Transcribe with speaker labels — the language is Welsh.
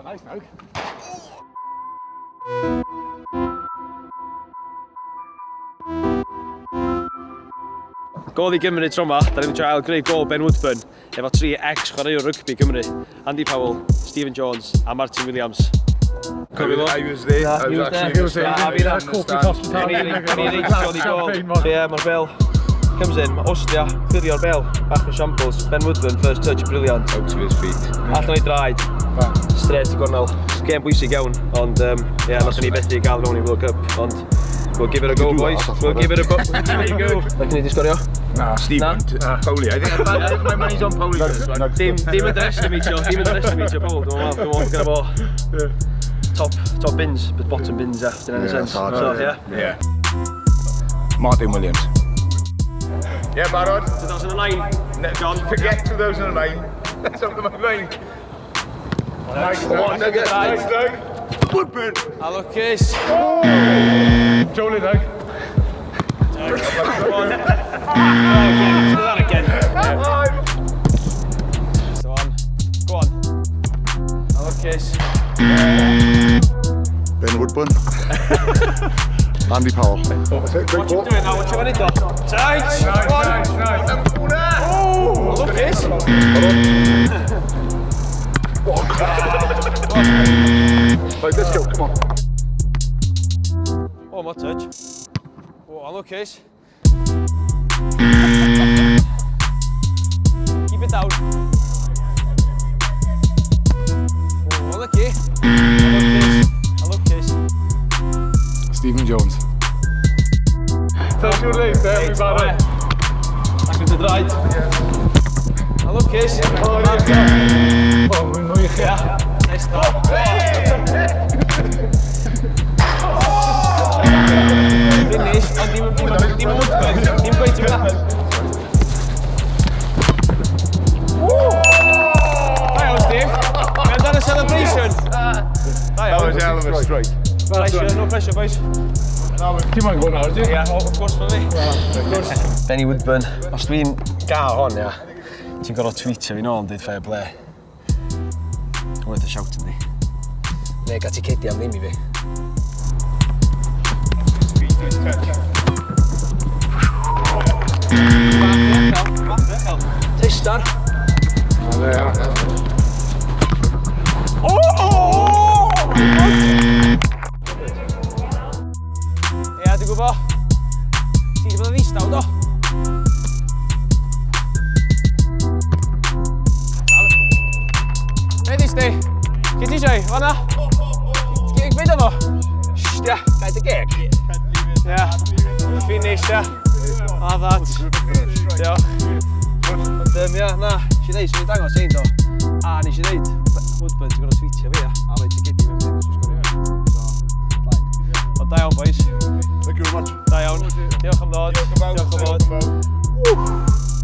Speaker 1: Nice, Nug.
Speaker 2: Gôl i Gymru tro 'ma, da ni'n trio ail greu gôl Ben Woodburn efo tri ex chwaraewr rygbi Cymru, Andy Powell, Stephen Jones a Martin Williams. Cofio fo?
Speaker 3: I was there. I was actually
Speaker 1: He was there.
Speaker 2: Na, fi na.
Speaker 1: Corporate hospitality.
Speaker 2: O'n i gôl. Ie, mae'r bel comes in, mae Austria, clirio'r bel, bach o shambles. Ben Woodburn, first touch, brilliant.
Speaker 3: Out of his feet.
Speaker 2: Allan o'i draed, straight i gornel. Gêm bwysig iawn, ond ie, nathon ni fethu gael fewn i World Cup, ond we'll give it a go, boys. We'll give it a go. Nath ni di sgorio?
Speaker 1: Na.
Speaker 3: Stephen, Powley. I think my money's on Powley for this one.
Speaker 2: Dim underestimatio, dim underestimatio Paul, dwi'n meddwl, dwi'n meddwl gyda fo top bins, but bottom bins, yeah, in any sense.
Speaker 3: Hard,
Speaker 2: So, yeah.
Speaker 3: Yeah. Martin Williams. Yeah, barod.
Speaker 2: 2009, John.
Speaker 3: Forget 2009. That's out of my mind.
Speaker 1: Nice, Nug.
Speaker 3: Nugget.
Speaker 2: Nice.
Speaker 3: Nice, Nug. Woodburn.
Speaker 2: A lwcus.
Speaker 1: Jolie, Nug.
Speaker 2: Come on. Do that again. So on. Go on. A lwcus.
Speaker 4: Ben Woodburn. Andy Powell.
Speaker 2: What you doing now? What you want to do? Tight.
Speaker 1: Nice,
Speaker 2: Go on.
Speaker 1: nice, nice.
Speaker 2: A lwcus.
Speaker 4: Right, let's go, come on.
Speaker 2: Oh, my touch. Oh, a lwcus. Keep it down. Oh, lucky. A lwcus. A lwcus.
Speaker 4: Stephen Jones.
Speaker 1: Tell you late, there, we barod.
Speaker 2: Ac yn dy draed. A lwcus.
Speaker 1: Oh, yeah. Oh, mae'n wych.
Speaker 2: Yeah. Nice stop. Finish, ond dim yn Woodburn, dim gweith yn mynd. Da iawn, Steve. Be amdano celebration? Da
Speaker 3: That
Speaker 2: iawn.
Speaker 3: was a hell of a strike.
Speaker 2: Pressure, no pressure, boys.
Speaker 1: Ti'n moyn go nawr, ti?
Speaker 2: Yeah, of course, for me. Of course. Benny Woodburn, os dwi'n gael hon, ia, ti'n gorfod tweetio fi nôl yn dweud fair play. Worth a shout, yndi. Neu gael ticedi am ddim i fi. Testar. Oh! Ia, dwi'n gwybod. Ti wedi bod yn ddistaw, do? Be dis di? Lle ti eisiau? Fanna? Ti'n beth efo? Sht, ia, gael dy geg. Ia, finish, ia. A that. Diolch. Ond, ia, na, nes i ddeud, swn i'n dangos ein do. A nes i ddeud, Woodburn, ti'n gorfod tweetio fi, ia. A rhoi ticedi mewn ddim, os sgorio. So, blaen. Ond da iawn, boys.
Speaker 4: Thank you very much.
Speaker 2: Da iawn. Diolch am ddod.
Speaker 3: Diolch yn fawr.
Speaker 2: Diolch am ddod.
Speaker 3: Diolch yn fawr.